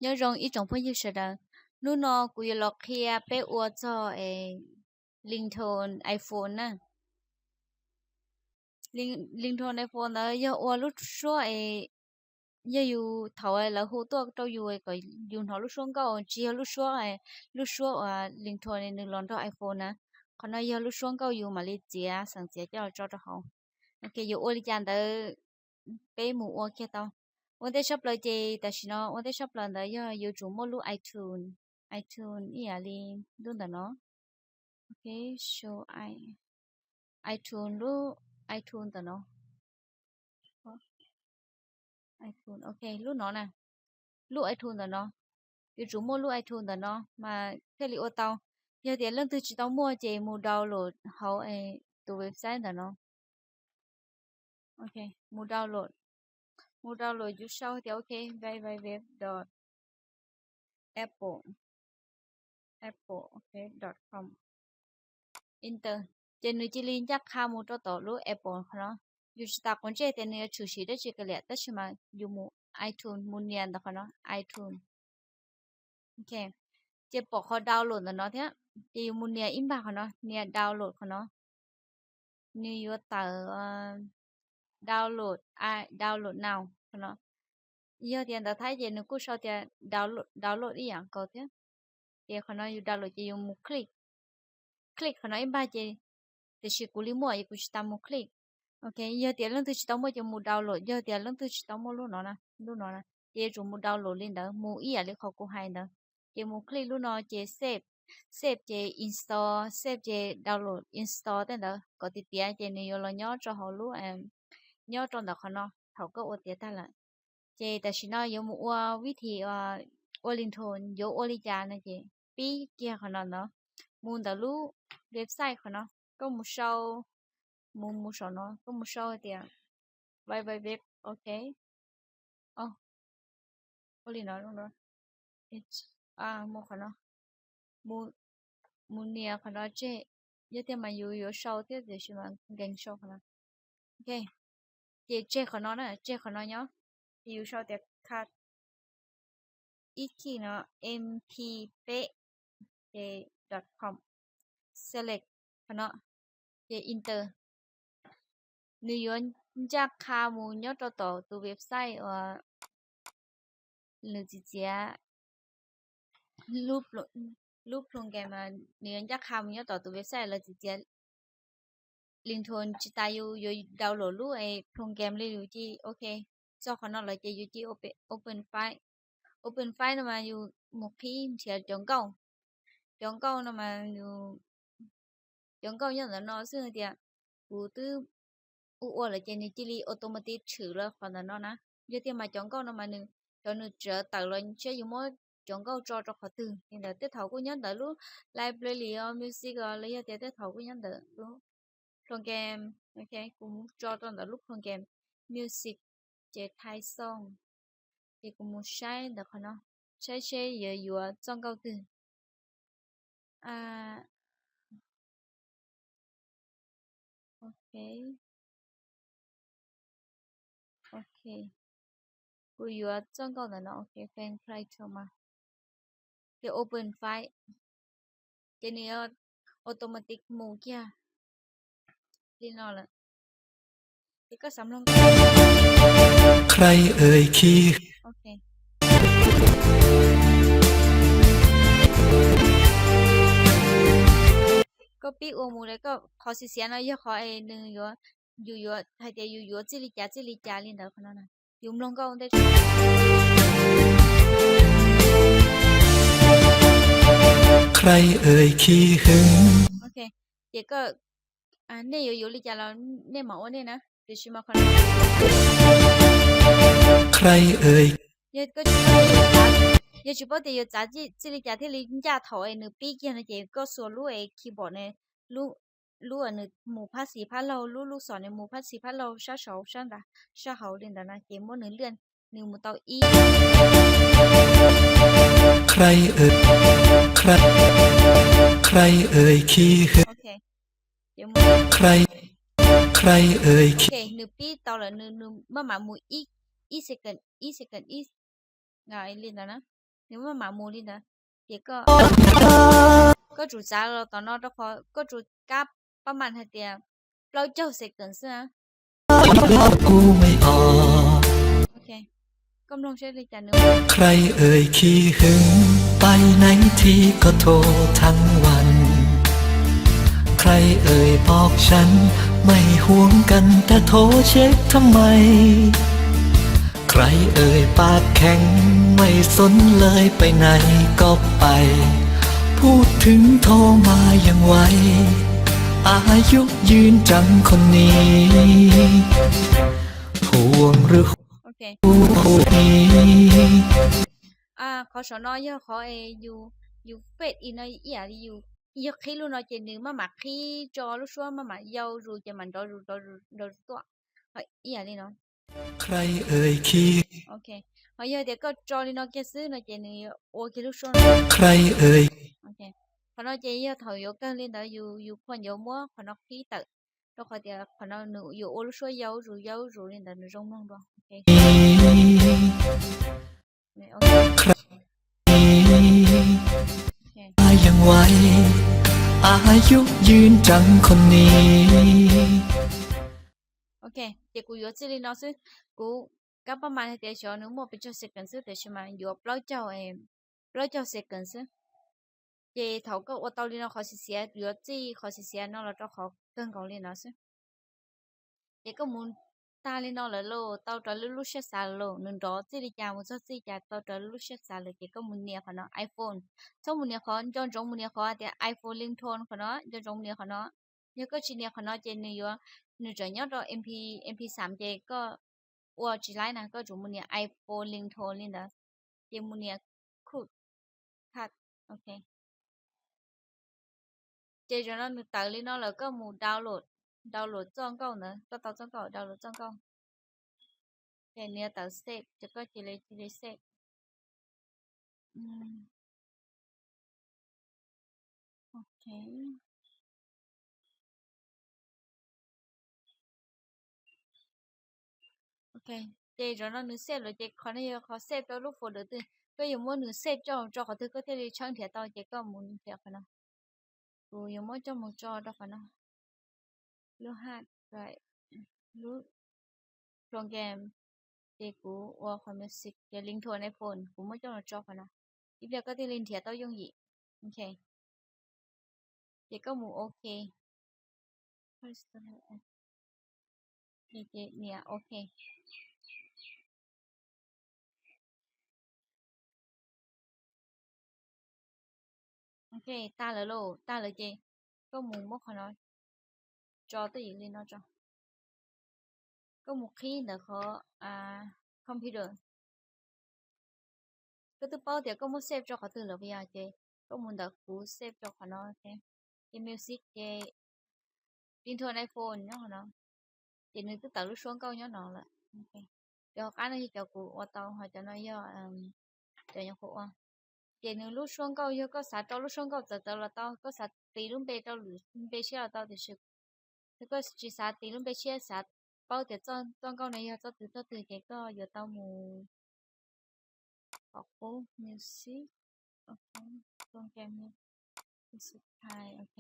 Nyob zoo ib tsoom phooj ywg sawv daws. Hnub no kuv yuav los qhia peb ua txog ringtone iPhone na. Ringtone iPhone ntawd yog ua lub suab es yog yus thaum lawv hu tuaj rau yus kom yus hnov lub suab nkauj, tsis yog lub suab, lub suab uas ringtone nws los nrog iPhone na. Qhov no yog lub suab nkauj, yus mam li txiav xeem txiav coj los tso rau hauv. Ok, yuav ua li cas ntawd peb mus ua kiag tau. Ua ntej tshaj plaws ces tam sim no ua ntej tshaj plaws ntawd yog yuav tsum muaj lub iTunes, iTunes ib yam li lub ntawm no. Ok, show i, iTunes, lub iTunes ntawm no. iTunes, ok, lub no na. Lub iTunes ntawm no, yuav tsum muaj lub iTunes ntawm no mas thiaj li ua tau. Yog tias leej twg tsis tau muaj ces mus download hauv tus website ntawm no. Ok, mus download, mus download yus sau tias ok, www dot apple, apple, ok, dot com, enter. Ces nws cia li ncaj qha mus rau tom lub Apple qhov no. Yus tsis tas quav ntsej tias nws yuav tshwm sim dab tsi kiag li, tab sis mas yus mus iTunes, mus nias ntawm qhov no, iTunes. Ok, ces pom qhov download ntawm no thiab, ces yus mus nias ib npag qhov no, nias download qhov no. Nws yuav tawm download, download now qhov no. Yog tias ntawv Thaib ces nws kuj sau tias download, download ib yam nkaus thiab. Ces qhov no yus download ces yus mus click, click qhov no ib npag ces, tiam sis kuv li muaj es kuv tsis tas mus click. Ok, yog tias leej twg tsis tau muaj ces mus download, yog tias leej twg tsis tau muaj lub no na, lub no na, ces yuav tsum mus download li ntawd, mus ib yam li qhov kuv hais ntawd. Ces mus click lub no ces save, save ces install, save ces download, install tej ntawd kom tiav tiav ces nws yuav los nyob rau hauv lub, nyob rau ntawm qhov no thaum koj ua tiav tag lawm. Ces tam sim no yuav mus ua vib thim ua ringtone, yuav ua li cas no ces pib kiag qhov no ntawd, mus ntawm lub website qhov no, koj mus sau, mus mus saum no, koj mus sau tias www, ok. Ua li no, mus qhov no, mus nias qhov no tseg. Yog tiag mas yus yuav sau thiab tiam sis mas nkees sau qhov no. Ok, ces tseg qhov no na, tseg qhov no nyob, ces yus sau tias cut ib khij no, mp peb, ces dot com, select qhov no, ces enter. Nws yuav ncaj qha mus nyob rau tom tus website uas nws txiav txiav lub program, nws yuav ncaj qha mus nyob tom tus website lawv txiav txiav ringtone, tsis tas yus yuav download lub program li yus cia li, ok, txog qhov no lawm ces yus cia li open file. Open file no mas yus mus qhib nrhiav cov nkauj, cov nkauj no mas yus, cov nkauj nyob ntawm no xwb tias kuv twb ua ua lawm ces nws cia li automatic tshwm los qhov ntawm no na. Yog tiag mas cov nkauj no mas nws, cov nws tseem tawm los saib yus muab cov nkauj tso rau qhov twg li ntawd. Tej thaum kuj nyob ntawm lub library os, music os, los yog tias tej thaum kuj nyob ntawm lub program, ok, kuv mus tso rau ntawm lub program music, ces Thai song, ces kuv mus saib ntawm qhov no, saib seb yuav yuav txoj nkauj twg. Ok, ok, kuv yuav txoj nkauj ntawm no, ok, fan creator mas, ces open file, ces nws yuav automatic mus kiag li no lawm. Ces koj xav mloog, ok, koj pib ua mus lawm, koj qhov xiav xiav no yog qhov es nws yuav, yus yuav hais tias yus yuav txij li cas txij li cas li ntawd qhov no na. Yus mloog nkauj ntej. Ok, ces koj, nej yuav yuav li cas los nej mam ua nej na, tiam sis mas qhov no, yog tsis paub tias yuav txav txij li cas thiaj li ncaj thaum es nws pib kiag no ces koj xuas lub es keyboard ne, lub, lub uas nws mus phab xis phab laug, lub lub xom ne mus phab xis phab laug, sab saud sab nrad, sab hauv li ntawd na, ces muab nws lia, nws mus tau ib, ok, ces mus, ok, nws pib tau lawm, nws, nws maj mam mus ib, ib second, ib second, ib, li ntawd na. nws maj mam mus li ntawd. Ces koj, koj tsum txav los tom no rau qhov koj tsum kab pab mas hais tias plaub caug second xwb. Koj mloog seb li cas nws. ใครเอ่ยขี้หึง ไปไหนทีก็โทรทั้งวัน ใครเอ่ยบอกฉัน ไม่ห่วงกัน แต่โทรเช็คทำไม ใครเอ่ยปากแข็ง ไม่สนเลย ไปไหนก็ไป พูดถึงโทรมาอย่างไว อายุยืนจังคนนี้ ห่วงหรือ Ok. ห่วงนี้ Qhov saum no yog qhov es yus, yus fade in no ib yam li yus, yog qhib lub no ces nws maj mam qhib tso lub suab maj mam yau zus ces mam nrov zus nrov zus tuaj. Ib yam li no. ใครเอ่ยขี้ Ok, ho yog tias koj tso li no kiag xwb no ces nws ua kiag lub suab no. ใครเอ่ย Qhov no ces yog thaum yuav kawg li ntawd yus, yus khuam yuav muab qhov no qhib tawm, rau qhov tias qhov no nws yuav ua lub suab yau zus yau zus li ntawd nws zoo mloog dua. ใคร ยังไว อายุยืนจังคนนี้ Ok, ces kuv yuav txij li no xwb. Kuv kab pab mas hais tias xyov nws muaj pes tsawg second xwb tiam sis mas yuav plaub caug, plaub caug second xwb. Ces thaum koj ua tau li no qhov xiav xiav, yuav txij qhov xiav xiav no los rau qhov kawg nkaus li no xwb. Ces koj mus tag li no lawm lauj, tau raws li lub siab xav lawm lauj, nws nrov txij li cas mus txog txij li cas tau raws li lub siab xav lawm ces koj mus nias qhov no iPhone. Txhob mus nias qhov, nco ntsoov mus nias qhov tias iPhone ringtone qhov no, nco ntsoov mus nias qhov no. Yog koj tsis nias qhov no ces nws yuav, nws tseem nyob rau MP, MP xam ces koj ua tsis laib na, koj tsum mus nias iPhone ringtone li ntawd. Ces mus nias cut, cut, ok. Ces zaum no nws tawm li no lawm koj mus download, download txoj nkauj ntawd, koj tau txoj nkauj download txoj nkauj. Ces nws yuav tawm save, ces koj cia li, cia li save. Ok. Ok, ces zaum no nws save lawm ces qhov no yog qhov save rau lub folder twg, koj yuav muab nws save coj tso qhov twg koj thiaj li tshawb nrhiav tau ces koj mus nrhiav qhov no. Kuv yuav muab coj mus tso rau qhov no. Lub hard drive, lub program, ces kuv ua qhov music ces ringtone iPhone kuv muab coj los tso qhov no. Ib pliag koj thiaj li nrhiav tau yooj yim. Ok. Ces koj mus ok. Ces nias ok. Ok, tag lawm lauj, tag lawm ces koj mus muab qhov no tso twj ywm li no tso. Koj mus qhib ntawm qhov computer. Koj twb paub tias koj muab save rau qhov twg lawm puas yog? Ces koj mus ntawm kuv save rau qhov no. Ces music ces ringtone iPhone nyob qhov no. Ces nws twb tawm lub suab nkauj nyob no lawm. Cov hauv qab no yog cov kuv ua tau, ho cov no yog cov nyuam qhuav ua. Ces nws lub suab nkauj yog koj xav rau lub suab nkauj txawv txawv los tau, koj xav tis lub npe rau lwm npe tshiab los tau, tiam sis yog koj tsis xav tis lub npe tshiab, xav paub tias txoj nkauj no yog txoj twg txoj twg ces koj yuav tau mus qhov qub music, ok, music, ok.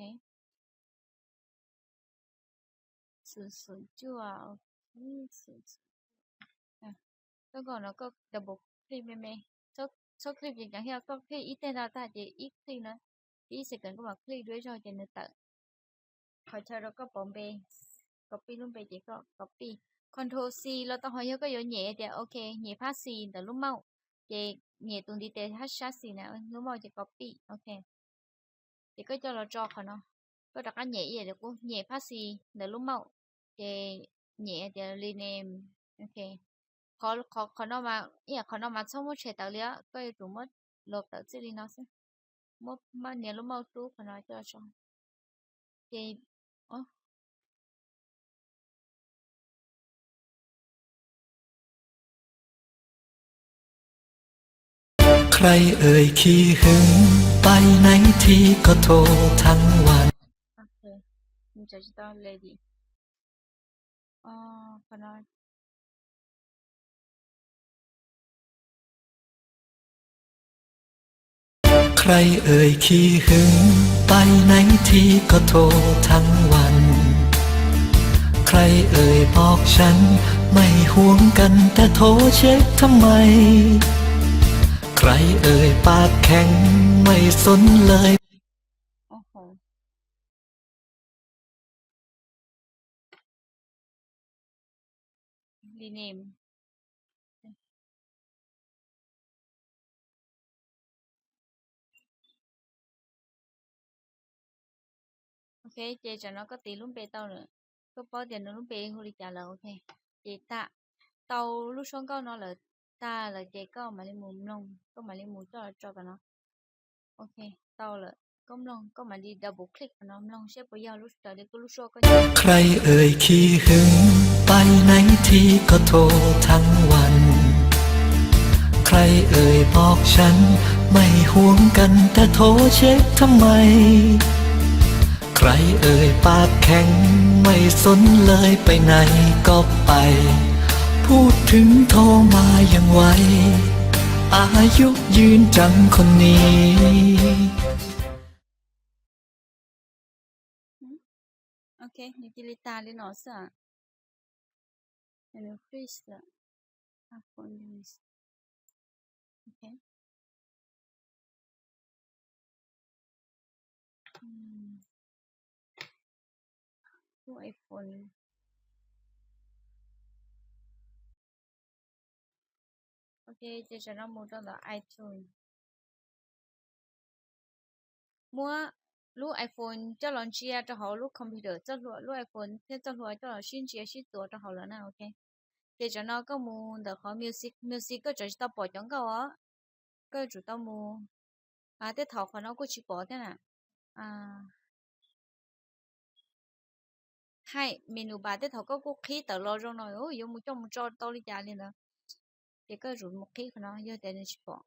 Xum xum cuaj, ok, xum xum. Txoj nkauj no koj double click me me, txhob click ces ceev thiab, koj click ib teg no tag ces ib click no, ces ib second koj mam click dua ib zaug ces nws tawm qhov chaw rau koj pauv npe, copy lub npe ces koj copy. Control C los tau, ho yog koj yuav nyem tias ok, nyem phab xis ntawm lub mouse, ces nyem tus ntiv tes sab xis na, lub mouse ces copy, ok. Ces koj coj los tso qhov no, koj rov qab nyem ib yam li qub, nyem phab xis ntawm lub mouse, ces nyem tias rename, ok. Qhov, qhov, qhov no mas, ib yam qhov no mas txhob muab tshem tawm li, koj yuav tsum muab los tawm txij li no xwb. Muab, maj nias lub mouse rub qhov no coj tso. Ces ใครเอ่ยขี้หึง ไปไหนทีก็โทรทั้งวัน Ok, nws tsis tau lady. Qhov no, ใครเอ่ยขี้หึง ไปไหนทีก็โทรทั้งวัน ใครเอ่ยบอกฉัน ไม่หวงกัน แต่โทรเช็คทำไม ใครเอ่ยปากแข็ง ไม่สนเลย Rename. Ok, ces tsam no koj tiv lub npe tau lawm, koj paub tias nws lub npe hu li cas lawm. Ok, ces tag, tau lub suab nkauj no lawm, tag lawm ces koj mam li mus mloog, koj mam li mus coj los tso tom no. Ok, tau lawm, koj mloog, koj mam li double click qhov no mloog saib puas yog lub raws li koj lub suab koj nyob. ใครเอ่ยขี้หึง ไปไหนทีก็โทรทั้งวัน ใครเอ่ยบอกฉัน ไม่หวงกัน แต่โทรเช็คทำไม ใครเอ่ยปากแข็ง ไม่สนเลย ไปไหนก็ไป พูดถึงโทรมายังไว อายุยืนจังคนนี้ Ok, nws cia li tag li no xwb. Nws freeze lawm. Ok. Lub iPhone. Ok, ces tsam no mus rau ntawm iTunes. Muab lub iPhone coj los ntsia rau hauv lub computer, txoj hlua lub iPhone thiab txoj hlua coj los sib ntsia sib txuas rau hauv lawm na. Ok, ces tsam no koj mus ntawm qhov music, music koj tsam tsis tau pom cov nkauj os, koj yuav tsum tau mus, tej thaum qhov no kuj tsis pom thiab na. Hais menu bar tej thaum koj kuj qhib tawm los zoo no, yuav mus coj mus tso tau li cas li ntawd, ces koj yuav tsum mus qhib qhov no yog tias nws tsis pom.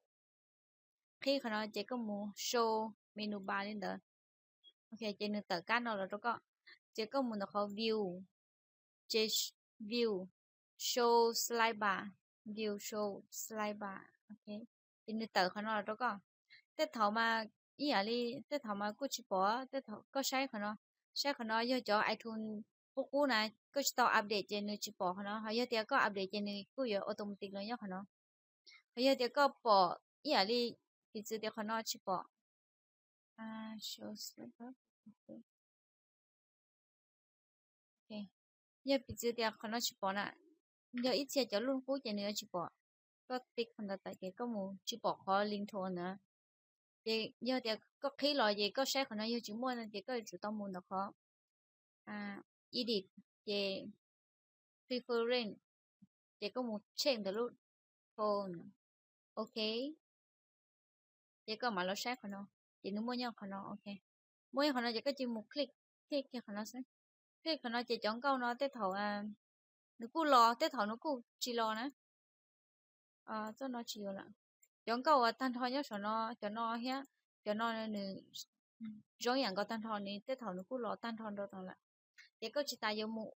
Qhib qhov no ces koj mus show menu bar li ntawd. Ok, ces nws tawm kab no los rau koj, ces koj mus ntawm qhov view, ces view show slide bar, view show slide bar. Ok, ces nws tawm qhov no los rau koj. Tej thaum mas ib yam li tej thaum mas kuj tsis pom, tej thaum koj saib qhov no, saib qhov no yog cov iTunes qub qub na, koj tsis tau update ces nws tsis pom qhov no, ho yog tias koj update ces nws kuj yuav automatic los nyob qhov no. Ho yog tias koj pom ib yam li piv txwv tias qhov no tsis pom, yog piv txwv tias qhov no tsis pom na, yog ib txhia cov lub qub ces nws yuav tsis pom. Koj tiv qhov ntawd tawm ces koj mus tsis pom qhov ringtone ntawd. Ces yog tias koj qhib los ces koj saib qhov no yog tsis muaj no ces koj yuav tsum tau mus ntawm qhov edit, ces preference, ces koj mus check ntawm lub phone. Ok, ces koj mam los saib qhov no, ces nws muaj nyob qhov no. Ok, muaj nyob qhov no ces koj cia mus click, click kiag qhov no xwb. Click qhov no ces cov nkauj no tej thaum nws kuj los, tej thaum nws kuj tsis los na. Txoj no tsis yuav lawm. Cov nkauj uas tag nrho nyob saum no, cov no thiab cov no nws zoo yam nkaus tag nrho, nws tej thaum nws kuj los tag nrho rau no lawm. Ces koj tsis tas yuav mus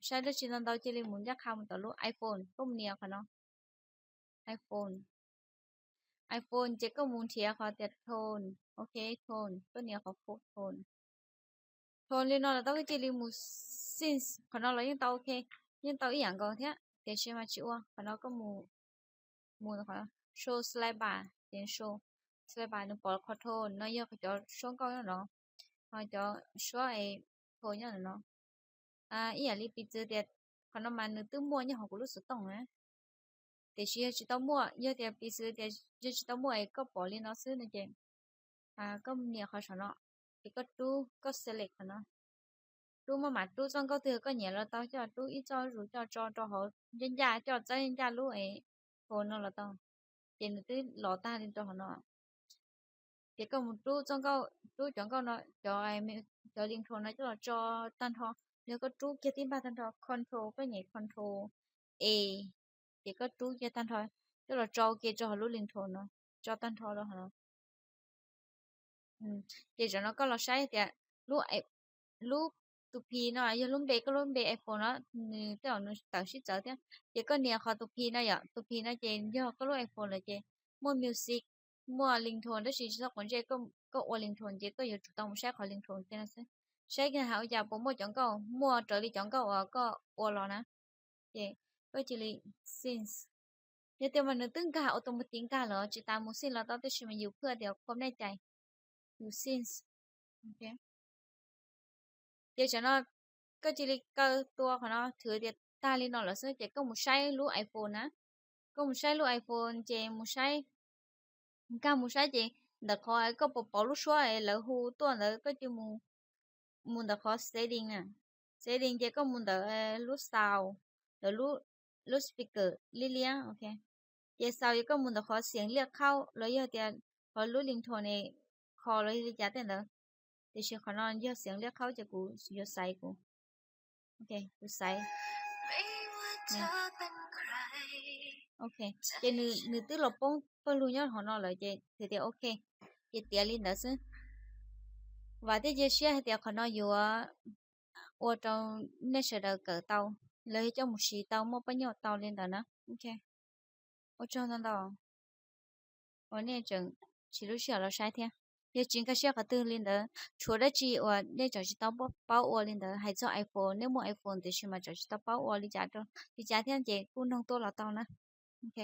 saib dab tsi ntau ntau, cia li mus ncaj qha mus tom lub iPhone, koj mus nias qhov no. iPhone, iPhone ces koj mus nrhiav qhov tias tone. Ok, tone, koj nias qhov tone. Tone li no los tau, koj cia li mus sync qhov no los yeej tau. Ok, yeej tau ib yam nkaus thiab, tiam sis mas tsis ua. Qhov no koj mus, mus qhov show slide bar, ces show slide bar nws pom qhov tone no yog cov suab nkauj nyob no, ho cov suab es tone nyob no. Ib yam li piv txwv tias qhov no mas nws twb muaj nyob hauv kuv lub xov tooj na, tiam sis yog tsis tau muaj, yog tias piv txwv tias yog tsis tau muaj es koj pom li no xwb no ces koj nias qhov saum no, ces koj rub, koj select qhov no, rub maj mam rub txoj nkauj twg koj nyiam los tau, coj rub ib txoj zus coj tso rau hauv ncaj ncaj, coj txawb ncaj lub es tone no los tau, ces nws twb los tag li rau hauv no. Ces koj mus rub txoj nkauj, rub cov nkauj no, cov, cov ringtone no coj los tso tag nrho. Yog koj rub kiag tib npag tag nrho, control, koj nyem control A, ces koj rub kiag tag nrho, coj los tso ua ke rau hauv lub ringtone no, tso tag nrho rau hauv no. Ces zaum no koj los saib tias lub, lub tus P no yog lub npe, koj lub npe iPhone no nws tej zaum nws tawm sib txawv thiab. Ces koj nias qhov tus P no yom, tus P no ces yog koj lub iPhone lawm ces muaj music, muaj ringtone tab sis tsis txhob quav ntsej, koj ua ringtone ces koj yuav tsum tau mus saib qhov ringtone tej no xwb. Saib kiag hais ua cas puas muaj cov nkauj muaj raws li cov nkauj uas koj ua los na. Ces koj cia li sync. Yog tias mas nws twb nkag automatic nkag lawm, tsis tas mus sync los tau, tab sis mas yus phwj tias qhuam nej cais, yus sync. Ces tam no koj cia li kaw tua qhov no, thwv tias tag li no lawm xwb ces koj mus saib lub iPhone na. Koj mus saib lub iPhone ces mus saib, nkag mus saib ces ntawm qhov koj pom pauv lub suab lawv hu tuaj ntawd koj cia mus ntawm qhov setting na. Setting ces koj mus ntawm lub sound, ntawm lub speaker liab liab, ok. Ces sound ces koj mus ntawm qhov xiam liaj khaub los yog tias qhov lub ringtone ne, kho los yog li cas tej ntawd. Tiam sis qhov no yog xiam liaj khaub ces kuv yuav xaiv kuv, ok, kuv xaiv. Ok, ces nws twb los poob pawg lug nyob hauv no lawm ces thwv tias ok, ces tiav li ntawd xwb. Vam thiab cia siab hais tias qhov no yuav ua rau nej sawv daws kawm tau, los yog coj mus siv tau muaj pab nyuj tau li ntawd na. Ok, ua tsaug ntau ntau uas nej tseem siv lub sij hawm los saib thiab. Yog tsis nkag siab qhov twg li ntawd, tshuav dab tsi uas nej tseem tsis tau paub ua li ntawd, hais txog iPhone, nej muaj iPhone tiam sis mas tseem tsis tau paub ua li cas rau li cas thiab ces kuj noog tuaj los tau na. Ok,